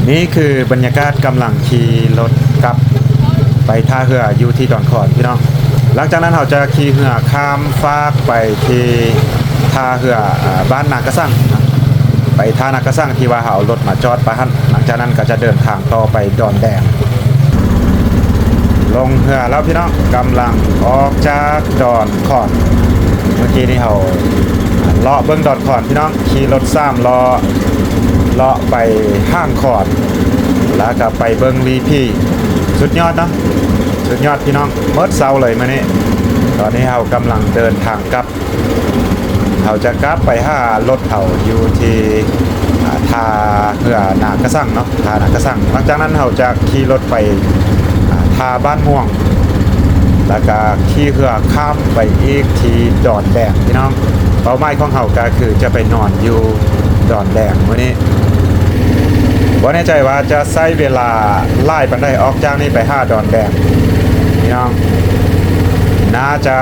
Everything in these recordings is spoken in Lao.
ນີ້ຄືບັນຍາກາດກຳລັງຂີ່ລົດກັບໄປທ່າເຮືອຢູ່ທີ່ດອນຂອນພີ່ນ້ອງ. ຫຼັງຈາກນັ້ນເຮົາຈະຂີ່ເຮືອຂ້າມຟາກໄປທີ່ທ່າເຮືອ ອາ ບ້ານນາກະສັງນະ ໄປທ່ານາກະສັງທີ່ວ່າເຮົາເອົາລົດມາຈອດປະຫັ້ນ. ຫຼັງຈາກນັ້ນກໍຈະເດີນທາງຕໍ່ໄປດອນແດງ. ລົງເຮືອແລ້ວພີ່ນ້ອງ, ກຳລັງອອກຈາກດອນຂອນ. ເມື່ອກີ້ນີ້ເຮົາເລາະເບິ່ງດອນຂອນພີ່ນ້ອງ, ຂີ່ລົດສາມລໍ້ ເລາະໄປຫ້າງຂອນ ແລ້ວກໍໄປເບິ່ງລີພີ. ສຸດຍອດເນາະ, ສຸດຍອດພີ່ນ້ອງ, ໝົດເຊົາເລີຍມື້ນີ້. ຕອນນີ້ເຮົາກຳລັງເດີນທາງກັບ. ເຮົາຈະກັບໄປຫາລົດເຮົາຢູ່ທີ່ ອາ ທ່າເຮືອນາກະສັງເນາະ, ທ່ານາກະສັງ. ຫຼັງຈາກນັ້ນເຮົາຈະຂີ່ລົດໄປ ອາ ທ່າບ້ານມ່ວງ ແລ້ວກະຂີ່ເຮືອຂ້າມໄປອີກທີ່ດອນແດງພີ່ນ້ອງ. ເປົ້າໝາຍຂອງເຮົາກໍຄືຈະໄປນອນຢູ່ດອນແດງມື້ນີ້. ບໍ່ແນ່ໃຈວ່າຈະໃຊ້ເວລາຫຼາຍປານໃດ ອອກຈາກນີ້ໄປຫາດອນແດງພີ່ນ້ອງ, ໜ້າຈະ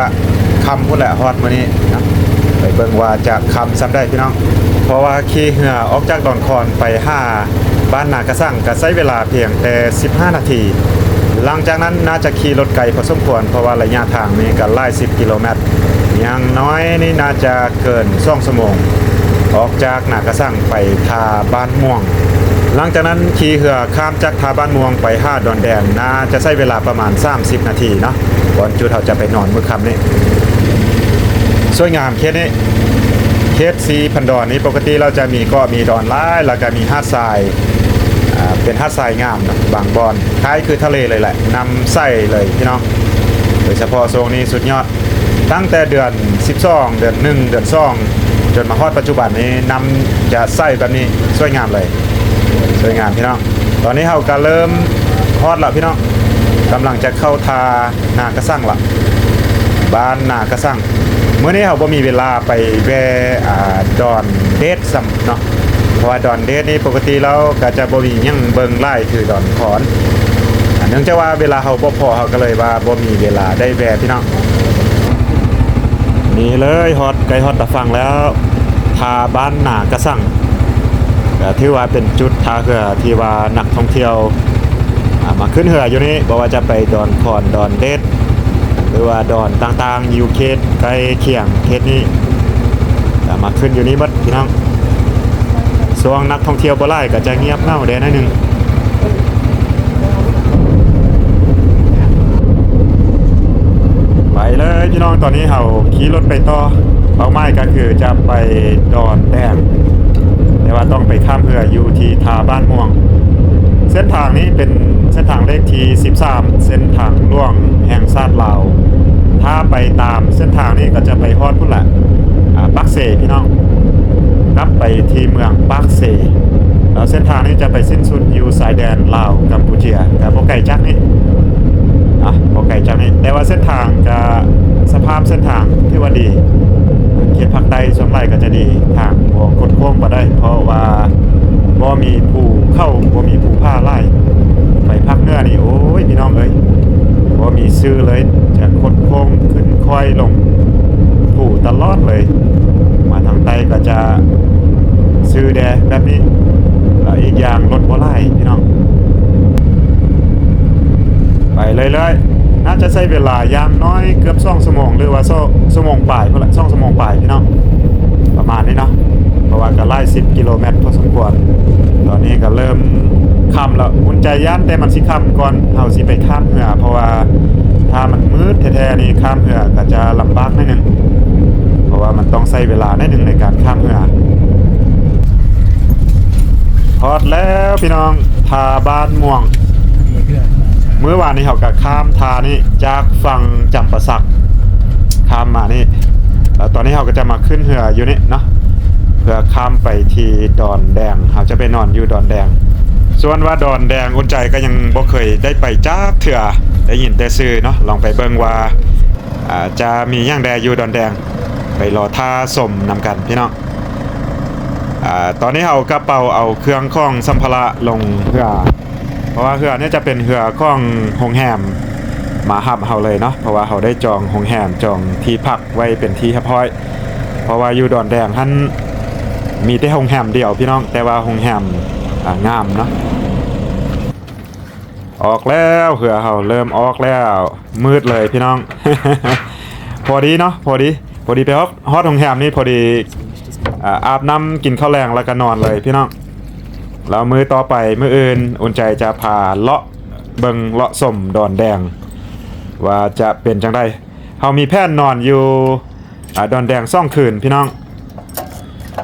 ຄ່ຳພຸ້ນແຫຼະຮອດມື້ນີ້ເນາະ. ໄປເບິ່ງວ່າຈະຄ່ຳສ່ຳໃດພີ່ນ້ອງ, ເພາະວ່າຂີ່ເຮືອອອກຈາກດອນຂອນໄປຫາບ້ານນາກະສັງ ກໍໃຊ້ເວລາພຽງແຕ່ສິບຫ້ານາທີ. ຫຼັງຈາກນັ້ນໜ້າຈະຂີ່ລົດໄກພໍສົມຄວນ ເພາະວ່າໄລຍະທາງນີ້ກໍຫຼາຍສິບກິໂລແມັດ, ຢ່າງໜ້ອຍນີ້ໜ້າຈະເກີນສອງຊົ່ວໂມງ ອອກຈາກນາກະສັງໄປທ່າບ້ານມ່ວງ. ຫຼັງຈາກນັ້ນຂີ່ເຮືອຂ້າມຈາກທ່າບ້ານມ່ວງໄປຫາດອນແດງ ໜ້າຈະໃຊ້ເວລາປະມານສາມສິບນາທີເນາະ, ບ່ອນຈຸດເຮົາຈະໄປນອນມື້ຄ່ຳນີ້. ສວຍງາມເຂດນີ້, ເຂດສີພັນດອນນີ້ ປົກກະຕິແລ້ວຈະມີເກາະມີດອນຫຼາຍ ແລ້ວກໍມີຫາດຊາຍ ອາ ເປັນຫາດຊາຍງາມເນາະ, ບາງບ່ອນຄ້າຍຄືທະເລເລີຍແຫຼະ, ນ້ຳໃສເລີຍພີ່ນ້ອງ. ໂດຍສະເພາະຊ່ວງນີ້ສຸດຍອດ, ຕັ້ງແຕ່ເດືອນສິບສອງ ເດືອນໜຶ່ງ ເດືອນສອງ ຈົນມາຮອດປັດຈຸບັນນີ້ ນ້ຳຈະໃສແບບນີ້, ສວຍງາມເລີຍ, ສວຍງາມພີ່ນ້ອງ. ຕອນນີ້ເຮົາກໍເລີ່ມຮອດແລ້ວພີ່ນ້ອງ, ກຳລັງຈະເຂົ້າທ່ານາກະສັງລະ, ບ້ານນາກະສັງ. ມື້ນີ້ເຮົາບໍ່ມີເວລາໄປແວ່ ອາ ດອນເດດຊ້ຳເນາະ, ເພາະວ່າດອນເດດນີ້ປົກກະຕິແລ້ວກໍຈະບໍ່ມີຫຍັງເບິ່ງຫຼາຍຄືດອນຂອນ. ອາ ເນື່ອງຈາກວ່າເວລາເຮົາບໍ່ພໍ ເຮົາກໍເລີຍວ່າບໍ່ມີເວລາໄດ້ແວ່ພີ່ນ້ອງ. ນີ້ເລີຍ ຮອດ ໃກ້ຮອດຕາຝັ່ງແລ້ວ, ທ່າບ້ານນາກະສັງ. ກໍຖືວ່າເປັນຈຸດທ່າເຮືອທີ່ວ່ານັກທ່ອງທ່ຽວ ອາ ມາຂຶ້ນເຮືອຢູ່ນີ້, ບໍ່ວ່າຈະໄປດອນຂອນ, ດອນເດດ ຫຼືວ່າດອນຕ່າງໆ ຢູ່ເຂດໃກ້ຄຽງເຂດນີ້ ກໍມາຂຶ້ນຢູ່ນີ້ໝົດພີ່ນ້ອງ. ຊ່ວງນັກທ່ອງທ່ຽວບໍ່ຫຼາຍກໍຈະງຽບເຫງົາແດ່ໜ້ອຍໜຶ່ງ. ໄປເລີຍພີ່ນ້ອງ, ຕອນນີ້ເຮົາຂີ່ລົດໄປຕໍ່. ເປົ້າໝາຍກໍຄືຈະໄປດອນແດງ, ແຕ່ວ່າຕ້ອງໄປຂ້າມເຮືອຢູ່ທີ່ທ່າບ້ານມ່ວງ. ເສັ້ນທາງນີ້ເປັນເສັ້ນທາງເລກທີສິບສາມ, ເສັ້ນທາງຫຼວງແຫ່ງຊາດລາວ. ຖ້າໄປຕາມເສັ້ນທາງນີ້ກໍຈະໄປຮອດພຸ້ນລະ, ອາ ປາກເຊພີ່ນ້ອງ, ກັບໄປທີ່ເມືອງປາກເຊ. ແລ້ວເສັ້ນທາງນີ້ຈະໄປສິ້ນສຸດຢູ່ຊາຍແດນລາວກຳປູເຈຍ, ກໍບໍ່ໄກຈາກນີ້ນະ, ບໍ່ໄກຈາກນີ້. ແຕ່ວ່າເສັ້ນທາງກໍ ສະພາບເສັ້ນທາງຖືວ່າດີ, ເຂດພາກໃຕ້ສ່ວນຫຼາຍກໍຈະດີ, ທາງບໍ່ຄົດໂຄ້ງປານໃດ ເພາະວ່າບໍ່ມີພູເຂົາ, ບໍ່ມີພູຜາຫຼາຍ. ໄປພາກເໜືອນີ້ ໂອ້ຍ ພີ່ນ້ອງເອີຍ, ບໍ່ມີຊື່ເລີຍ, ຈະຄົດໂຄ້ງຂຶ້ນຄ້ອຍລົງພູຕະຫຼອດເລີຍ. ມາທາງໃຕ້ກໍຈະຊື່ແດ່ແບບນີ້, ແລ້ວອີກຢ່າງລົດບໍ່ຫຼາຍພີ່ນ້ອງ. ໄປເລື້ອຍໆ, ໜ້າຈະໃຊ້ເວລາຢ່າງໜ້ອຍເກືອບສອງຊົ່ວໂມງ ຫຼືວ່າ ສ- ຊົ່ວໂມງປາຍພຸ້ນລະ, ສອງຊົ່ວໂມງປາຍພີ່ນ້ອງ, ປະມານນີ້ເນາະ, ເພາະວ່າກໍຫຼາຍສິບກິໂລແມັດພໍສົມຄວນ. ຕອນນີ້ກໍເລີ່ມຄ່ຳແລ້ວ, ອຸ່ນໃຈຢ້ານແຕ່ມັນຊິຄ່ຳກ່ອນເຮົາຊິໄປຂ້າມເຮືອ, ເພາະວ່າຖ້າມັນມືດແທ້ໆນີ້ ຂ້າມເຮືອກໍຈະລຳບາກໜ້ອຍໜຶ່ງ, ເພາະວ່າມັນຕ້ອງໃຊ້ເວລາໜ້ອຍໜຶ່ງໃນການຂ້າມເຮືອ. ຮອດແລ້ວພີ່ນ້ອງ, ທ່າບ້ານມ່ວງ. ມື້ວານນີ້ເຮົາກໍຂ້າມທ່ານີ້ຈາກຝັ່ງຈຳປາສັກ ຂ້າມມານີ້, ແລ້ວຕອນນີ້ເຮົາກໍຈະມາຂຶ້ນເຮືອຢູ່ນີ້ເນາະ, ເພື່ອຂ້າມໄປທີ່ດອນແດງ. ເຮົາຈະໄປນອນຢູ່ດອນແດງ. ສ່ວນວ່າດອນແດງ ອຸ່ນໃຈກໍຍັງບໍ່ເຄີຍໄດ້ໄປຈັກເທື່ອ, ໄດ້ຍິນແຕ່ຊື່ເນາະ. ລອງໄປເບິ່ງວ່າ ອາ ຈະມີຫຍັງແດ່ຢູ່ດອນແດງ, ໄປລໍຖ້າຊົມນຳກັນພີ່ນ້ອງ. ອາ ຕອນນີ້ເຮົາກະເປົາເອົາເຄື່ອງຂອງສຳພາລະລົງເຮືອ, ເພາະວ່າເຮືອນີ້ຈະເປັນເຮືອຂອງໂຮງແຮມມາຮັບເຮົາເລີຍເນາະ, ເພາະວ່າເຮົາໄດ້ຈອງໂຮງແຮມ, ຈອງທີ່ພັກໄວ້ເປັນທີ່ຮຽບຮ້ອຍ. ເພາະວ່າຢູ່ດອນແດງຫັ້ນມີແຕ່ໂຮງແຮມດຽວພີ່ນ້ອງ, ແຕ່ວ່າໂຮງແຮມ ອາ ງາມເນາະ, ອອກແລ້ວ ເຮືອເຮົາເລີ່ມອອກແລ້ວ ມືດເລີຍພີ່ນ້ອງ ພໍດີເນາະ ພໍດີ ພໍດີໄປຮອດ ຮອດໂຮງແຮມນີ້ ພໍດີ ອາ ອາບນ້ຳ ກິນເຂົ້າແລງ ແລ້ວກໍນອນເລີຍພີ່ນ້ອງ. ແລ້ວມື້ຕໍ່ໄປ ມື້ອື່ນ ອຸ່ນໃຈຈະພາເລາະເບິ່ງເລາະຊົມດອນແດງ ວ່າຈະເປັນຈັ່ງໃດ. ເຮົາມີແຜນນອນຢູ່ ອາ ດອນແດງສອງຄືນພີ່ນ້ອງ.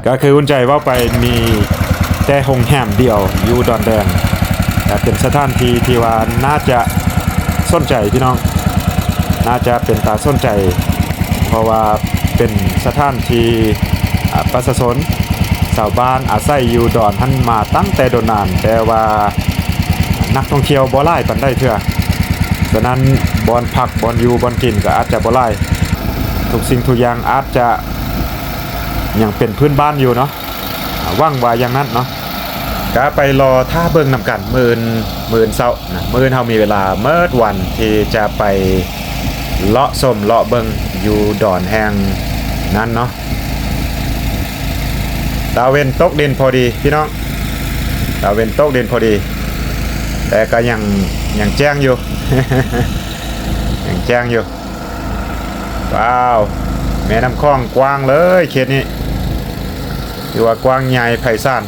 ກໍຄືອຸ່ນໃຈເວົ້າໄປ ມີແຕ່ໂຮງແຮມດຽວຢູ່ດອນແດງ ກໍເປັນສະຖານທີ່ທີ່ວ່າໜ້າຈະສົນໃຈພີ່ນ້ອງ ໜ້າຈະເປັນຕາສົນໃຈ ເພາະວ່າເປັນສະຖານທີ່ ອາ ປະຊາຊົນຊາວບ້ານອາໄສຢູ່ດອນຫັ້ນມາຕັ້ງແຕ່ດົນນານ ແຕ່ວ່ານັກທ່ອງທ່ຽວບໍ່ຫຼາຍປານໃດເທື່ອ. ສະນັ້ນ ບ່ອນພັກ ບ່ອນຢູ່ ບ່ອນກິນກໍອາດຈະບໍ່ຫຼາຍ ທຸກສິ່ງທຸກຢ່າງອາດຈະຍັງເປັນພື້ນບ້ານຢູ່ເນາະ ຫວັງວ່າຢ່າງນັ້ນເນາະ. ກໍໄປລໍຖ້າເບິ່ງນຳກັນ ມື້ອື່ນ ມື້ອື່ນເຊົ້ານະ ມື້ອື່ນເຮົາມີເວລາໝົດວັນທີ່ຈະໄປເລາະຊົມເລາະເບິ່ງຢູ່ດອນແຫ່ງນັ້ນເນາະ. ຕາເວັນຕົກດິນພໍດີພີ່ນ້ອງ ຕາເວັນຕົກດິນພໍດີ ແຕ່ກໍຍັງ ຍັງແຈ້ງຢູ່ ຍັງແຈ້ງຢູ່. ວ້າວ ແມ່ນ້ຳຂອງກວ້າງເລີຍເຂດນີ້ ຖືວ່າກວ້າງໃຫຍ່ໄພສານ.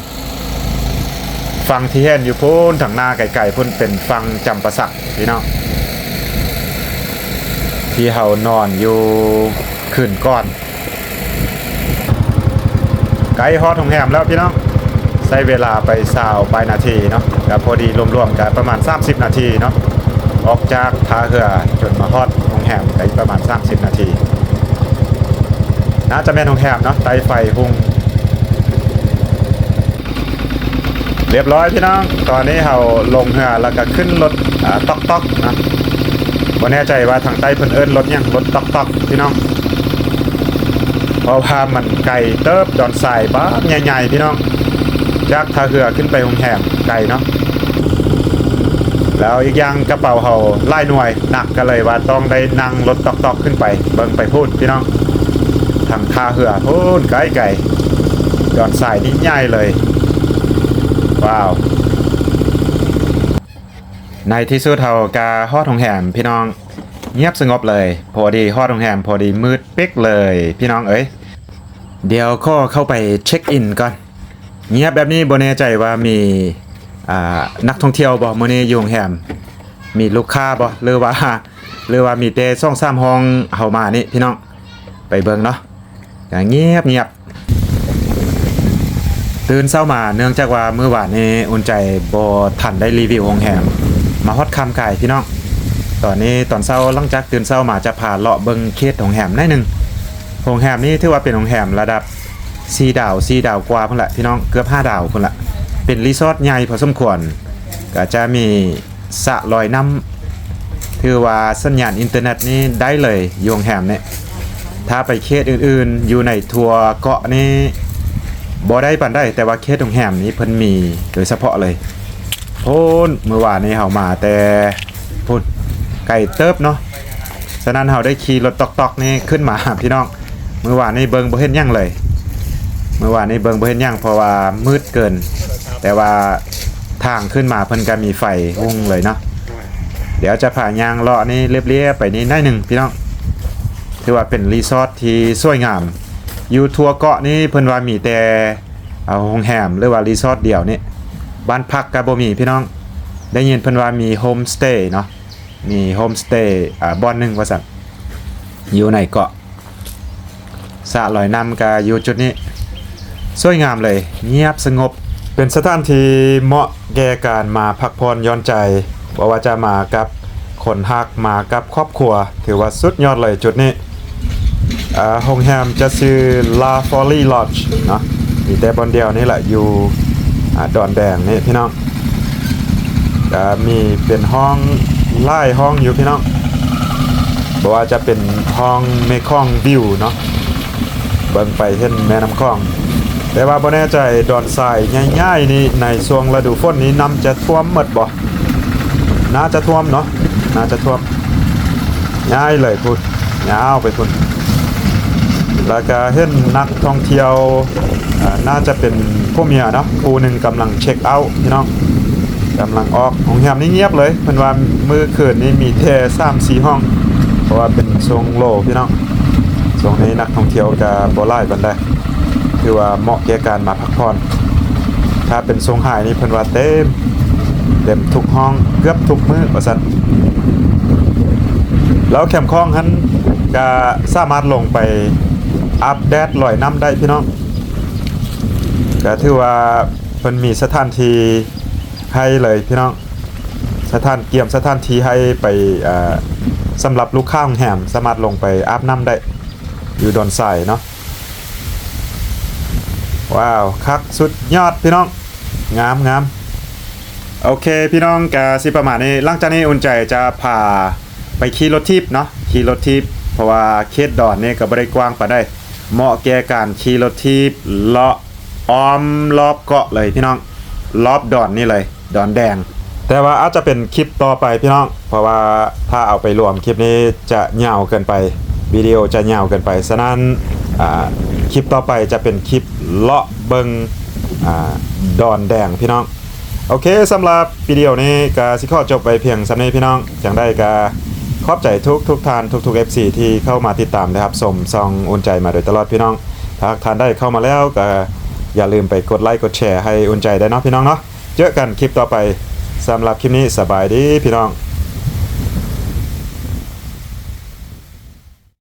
ຝັ່ງທີ່ເຫັນຢູ່ພຸ້ນ ທາງໜ້າໄກໆພຸ້ນ ເປັນຝັ່ງຈຳປາສັກພີ່ນ້ອງ ທີ່ເຮົານອນຢູ່ຄືນກ່ອນ. ໃກ້ຮອດໂຮງແຮມແລ້ວພີ່ນ້ອງ ໃຊ້ເວລາໄປຊາວປາຍນາທີເນາະ ກໍພໍດີລວມໆກໍປະມານສາມສິບນາທີເນາະ ອອກຈາກທ່າເຮືອຈົນມາຮອດໂຮງແຮມກໍອີກປະມານສາມສິບນາທີ. ໜ້າຈະແມ່ນໂຮງແຮມເນາະ ໃຕ້ໄຟຮຸ່ງ. ລຽບຮ້ອຍພີ່ນ້ອງ ຕອນນີ້ເຮົາລົງເຮືອແລ້ວກໍຂຶ້ນລົດ ອາ ຕອກໆນະ ບໍ່ແນ່ໃຈວ່າທາງໃຕ້ເພິ່ນເອີ້ນລົດຫຍັງ ລົດຕອກໆພີ່ນ້ອງ ເພາະວ່າມັນໄກເຕີບ ດອນຊາຍບາກໃຫຍ່ໆພີ່ນ້ອງ ຈາກທ່າເຮືອຂຶ້ນໄປໂຮງແຮມໄກເນາະ. ແລ້ວອີກຢ່າງກະເປົາເຮົາຫຼາຍໜ່ວຍໜັກ ກໍເລີຍວ່າຕ້ອງໄດ້ນັ່ງລົດຕອກໆຂຶ້ນໄປ ເບິ່ງໄປພຸ້ນພີ່ນ້ອງ ທາງທ່າເຮືອພຸ້ນໄກໆ ດອນຊາຍນີ້ໃຫຍ່ເລີຍ. ວ້າວ ໃນທີ່ສຸດເຮົາກະຮອດໂຮງແຮມພີ່ນ້ອງ ງຽບສະຫງົບເລີຍ ພໍດີຮອດໂຮງແຮມ ພໍດີມືດປິກເລີຍພີ່ນ້ອງເອີຍ. ດຽວຂໍເຂົ້າໄປເຊັກອິນກ່ອນ ງຽບແບບນີ້ບໍ່ແນ່ໃຈວ່າມີ ອາ ນັກທ່ອງທ່ຽວບໍ່ມື້ນີ້ຢູ່ໂຮງແຮມ ມີລູກຄ້າບໍ່ ຫຼືວ່າ ຫຼືວ່າມີແຕ່ສອງສາມຫ້ອງເຮົາມານີ້ພີ່ນ້ອງ ໄປເບິ່ງເນາະ. ກໍງຽບໆ ຕື່ນເຊົ້າມາ ເນື່ອງຈາກວ່າມື້ວານນີ້ອຸ່ນໃຈບໍ່ທັນໄດ້ຣີວິວໂຮງແຮມ ມາຮອດຄ່ຳກາຍພີ່ນ້ອງ. ຕອນນີ້ຕອນເຊົ້າ ຫຼັງຈາກຕື່ນເຊົ້າມາຈະພາເລາະເບິ່ງເຂດໂຮງແຮມໜ້ອຍໜຶ່ງ. ໂຮງແຮມນີ້ຖືວ່າເປັນໂຮງແຮມລະດັບສີ່ດາວ ສີ່ດາວກວ່າພຸ້ນລະພີ່ນ້ອງ ເກືອບຫ້າດາວພຸ້ນລະ ເປັນຣີສອດໃຫຍ່ພໍສົມຄວນ ກໍຈະມີ ສະລອຍນ້ຳ ຖືວ່າສັນຍານອິນເຕີເນັດນີ້ໄດ້ເລີຍ ຢູ່ໂຮງແຮມນີ້ ຖ້າໄປເຂດອື່ນໆ ຢູ່ໃນທົ່ວເກາະນີ້ບໍ່ໄດ້ປານໃດ ແຕ່ວ່າເຂດໂຮງແຮມນີ້ເພິ່ນມີໂດຍສະເພາະເລີຍ. ພຸ້ນ ມື້ວານນີ້ເຮົາມາແຕ່ພຸ້ນ ໄກເຕີບເນາະ ສະນັ້ນເຮົາໄດ້ຂີ່ລົດຕອກໆນີ້ຂຶ້ນມາ ພີ່ນ້ອງ. ມື້ວານນີ້ເບິ່ງບໍ່ເຫັນຫຍັງເລີຍ ມື້ວານນີ້ເບິ່ງບໍ່ເຫັນຫຍັງ ເພາະວ່າມືດເກີນ ແຕ່ວ່າທາງຂຶ້ນມາເພິ່ນກໍມີໄຟຮຸ່ງເລີຍເນາະ. ດຽວຈະພາຍ່າງເລາະນີ້ລຽບໆໄປນີ້ໜ້ອຍໜຶ່ງພີ່ນ້ອງ ຖືວ່າເປັນຣີສອດທີ່ສວຍງາມ. ຢູ່ທົ່ວເກາະນີ້ເພິ່ນວ່າມີແຕ່ ເອົາ ໂຮງແຮມ ຫຼືວ່າຣີສອດດຽວນີ້ ບ້ານພັກກໍບໍ່ມີພີ່ນ້ອງ. ໄດ້ຍິນເພິ່ນວ່າມີໂຮມສະເຕເນາະ ມີໂຮມສະເຕ ອາ ບ່ອນໜຶ່ງວ່າຊັ້ນ ຢູ່ໃນເກາະ. ສະລອຍນ້ຳກໍຢູ່ຈຸດນີ້ ສວຍງາມເລີຍ ງຽບສະຫງົບ ເປັນສະຖານທີ່ເໝາະແກ່ການມາພັກຜ່ອນຢ່ອນໃຈ ບໍ່ວ່າຈະມາກັບຄົນຮັກ ມາກັບຄອບຄົວ ຖືວ່າສຸດຍອດເລີຍຈຸດນີ້. ອາ ໂຮງແຮມຈະຊື່ La Folly Lodge ເນາະ ມີແຕ່ບ່ອນດຽວນີ້ແຫຼະ ຢູ່ ອາ ດອນແດງນີ້ພີ່ນ້ອງ. ກະມີເປັນຫ້ອງຫຼາຍຫ້ອງຢູ່ພີ່ນ້ອງ ບໍ່ວ່າຈະເປັນຫ້ອງ Mekong View ເນາະ ເບິ່ງໄປເຫັນແມ່ນ້ຳຂອງ. ແຕ່ວ່າບໍ່ແນ່ໃຈ ດອນຊາຍໃຫຍ່ໆນີ້ ໃນຊ່ວງລະດູຝົນນີ້ ນ້ຳຈະຖ້ວມໝົດບໍ່? ໜ້າຈະຖ້ວມເນາະ ໜ້າຈະຖ້ວມ ຍ້າຍເລີຍພຸ້ນ ຍາວໄປພຸ້ນ. ແລ້ວກະເຫັນນັກທ່ອງທ່ຽວ ອາ ໜ້າຈະເປັນຜົວເມຍເນາະ ຄູ່ໜຶ່ງກຳລັງເຊັກເອົາພີ່ນ້ອງ. ກຳລັງອອກ. ໂຮງແຮມນີ້ງຽບເລີຍ, ເພິ່ນວ່າມື້ຄືນນີ້ມີແຕ່ສາມສີ່ຫ້ອງ ເພາະວ່າເປັນຊ່ວງໂລພີ່ນ້ອງ. ຊ່ວງນີ້ນັກທ່ອງທ່ຽວກໍບໍ່ຫຼາຍປານໃດ, ຖືວ່າເໝາະແກ່ການມາພັກຜ່ອນ. ຖ້າເປັນຊ່ວງໄຮນີ້ເພິ່ນວ່າເຕັມ, ເຕັມທຸກຫ້ອງເກືອບທຸກມື້ວ່າຊັ້ນ. ແລ້ວແຄມຂອງຫັ້ນກໍສາມາດລົງໄປອາບແດດລອຍນ້ຳໄດ້ພີ່ນ້ອງ. ກໍຖືວ່າເພິ່ນມີສະຖານທີ່ໃຫ້ເລີຍພີ່ນ້ອງ, ສະຖານ ກຽມສະຖານທີ່ໃຫ້ໄປ ເອີ ສຳລັບລູກຄ້າໂຮງແຮມສາມາດລົງໄປອາບນ້ຳໄດ້ ຢູ່ດອນຊາຍເນາະ. ວ້າວ ຄັກສຸດຍອດພີ່ນ້ອງ, ງາມໆ. ໂອເຄພີ່ນ້ອງ, ກະຊິປະມານນີ້. ຫຼັງຈາກນີ້ອຸ່ນໃຈຈະພາໄປຂີ່ລົດຖີບເນາະ, ຂີ່ລົດຖີບ ເພາະວ່າເຂດດອນນີ້ກໍບໍ່ໄດ້ກວ້າງປານໃດ, ເໝາະແກ່ການຂີ່ລົດຖີບເລາະອ້ອມລອບເກາະເລີຍພີ່ນ້ອງ, ລອບດອນນີ້ເລີຍ, ດອນແດງ. ແຕ່ວ່າອາດຈະເປັນຄລິບຕໍ່ໄປພີ່ນ້ອງ, ເພາະວ່າຖ້າເອົາໄປລວມຄລິບນີ້ຈະຍາວເກີນໄປ, ວິດີໂອຈະຍາວເກີນໄປ. ສະນັ້ນ ອາ ຄລິບຕໍ່ໄປຈະເປັນຄລິບເລາະເບິ່ງ ອາ ດອນແດງພີ່ນ້ອງ. ໂອເຄ, ສຳລັບວິດີໂອນີ້ກໍຊິຂໍຈົບໄວ້ພຽງສ່ຳນີ້ພີ່ນ້ອງ. ຈັ່ງໃດກໍຂອບໃຈທຸກໆທ່ານ ທຸກໆ ເອັຟຊີ ທີ່ເຂົ້າມາຕິດຕາມ ແລະ ຮັບຊົມຊ່ອງອຸ່ນໃຈມາໂດຍຕະຫຼອດພີ່ນ້ອງ. ຖ້າຫາກທ່ານໃດເຂົ້າມາແລ້ວກໍຢ່າລືມໄປກົດໄລກົດແຊໃຫ້ອຸ່ນໃຈໄດ້ເນາະພີ່ນ້ອງເນາະ. ເຈີກັນຄລິບຕໍ່ໄປ. ສຳລັບຄລິບນີ້ສະບາຍດີພີ່ນ້ອງ.